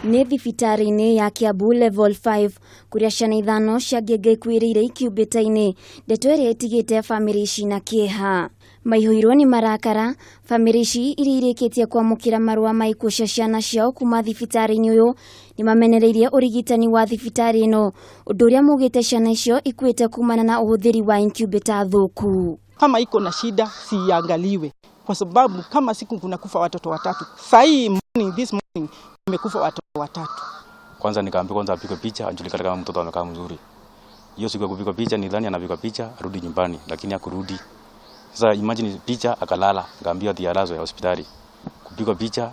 Nĩ thibitarĩ-inĩ ya Kiambu Level 5 kũrĩa ciana ithano cia ngenge ikuĩrĩire ikiumbĩta-inĩ, ndeto ĩrĩa ĩtigĩte bamĩrĩ ici na kĩeha. Maihũirwo nĩ marakara, bamĩrĩ ici iria irĩkĩtie kwamũkĩra marũa ma ikuũ cia ciana ciao kuma thibitarĩ-inĩ ũyũ nĩ mamenereirie ũrigitani wa thibitarĩ ĩno, ũndũ ũrĩa maugĩte ciana icio ikuĩte kumana na ũhũthĩri wa incubator thũku. Kama iko na shida siangaliwe, kwa sababu kama siku kuna kufa watoto watatu sahii morning, this morning imekufa watoto watatu. Kwanza nikaambiwa kwanza apigwe picha ajulikane kama mtoto amekaa mzuri. Hiyo siku ya kupigwa picha nidhani anapigwa picha arudi nyumbani, lakini hakurudi. Sasa imagine picha akalala, nikaambiwa ati alazwe ya hospitali. Kupigwa picha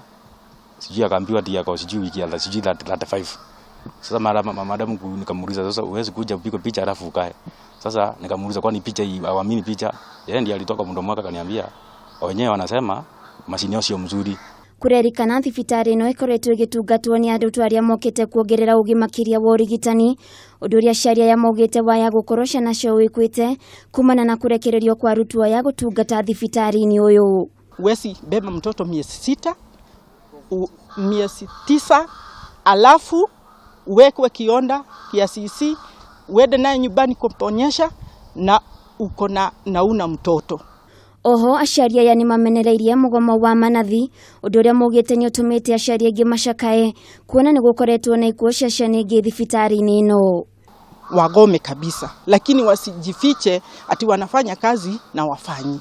sijui akaambiwa ati ako sijui wiki ya sijui 35. Sasa mara madamu nikamuuliza, sasa uwezi kuja kupigwa picha alafu ukae? Sasa nikamuuliza, kwani picha hii hawaamini picha? Yeye ndiye alitoka mdomo wake akaniambia wenyewe wanasema mashini yao sio mzuri. Kũrerĩkana thibitarĩ ĩno ĩkoretwo ĩgĩtungatwo nĩ andũ arĩa mokĩte kuongerera ũgĩ makĩria wa ũrigitani, ũndũ ũrĩa aciari aya maugĩte waya gũkorwo ciana ciao ikuĩte kumana na kũrekererio kwa arutwo aya gũtungata thibitarĩ-inĩ ũyũ. Huwezi beba mtoto miezi 6, miezi 9, alafu uwekwe kionda kiasisi, uende naye nyumbani kuponyesha na uko na una mtoto. Oho aciari aya nĩ mamenereirie mũgomo wa manathi, ũndũ ũrĩa maugĩte nĩ ũtũmĩte aciari aingĩ macakae kuona nĩ gũkoretwo na ikuũ cia ciana ingĩ thibitarĩ-inĩ ĩno. Wagome kabisa, lakini wasijifiche ati wanafanya kazi na wafanyi,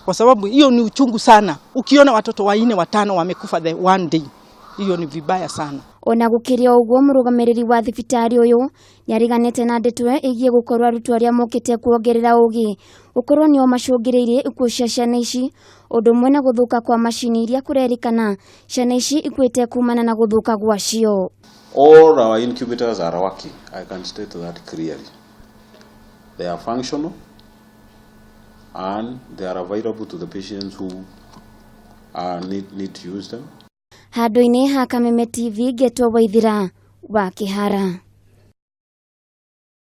kwa sababu hiyo ni uchungu sana. Ukiona watoto wanne watano wamekufa the one day, hiyo ni vibaya sana. Ona gũkĩrĩ o ũguo, mũrũgamĩrĩri wa thibitarĩ ũyũ nĩariganĩte na ndeto ĩgiĩ gũkorwo arutwo arĩa mokĩte kuongerera ũgĩ gũkorwo nĩo macũngĩrĩirie ikuũ cia ciana ici, ũndũ ũmwe na gũthũka kwa macini iria kũrerĩkana ciana ici ikuĩte kumana na gũthũka gwacio. All our incubators are working. I can state that clearly. They are functional and they are available to the patients who need to use them. Handũ-inĩ ha Kameme TV, ngetwo Waithira wa Kĩhara.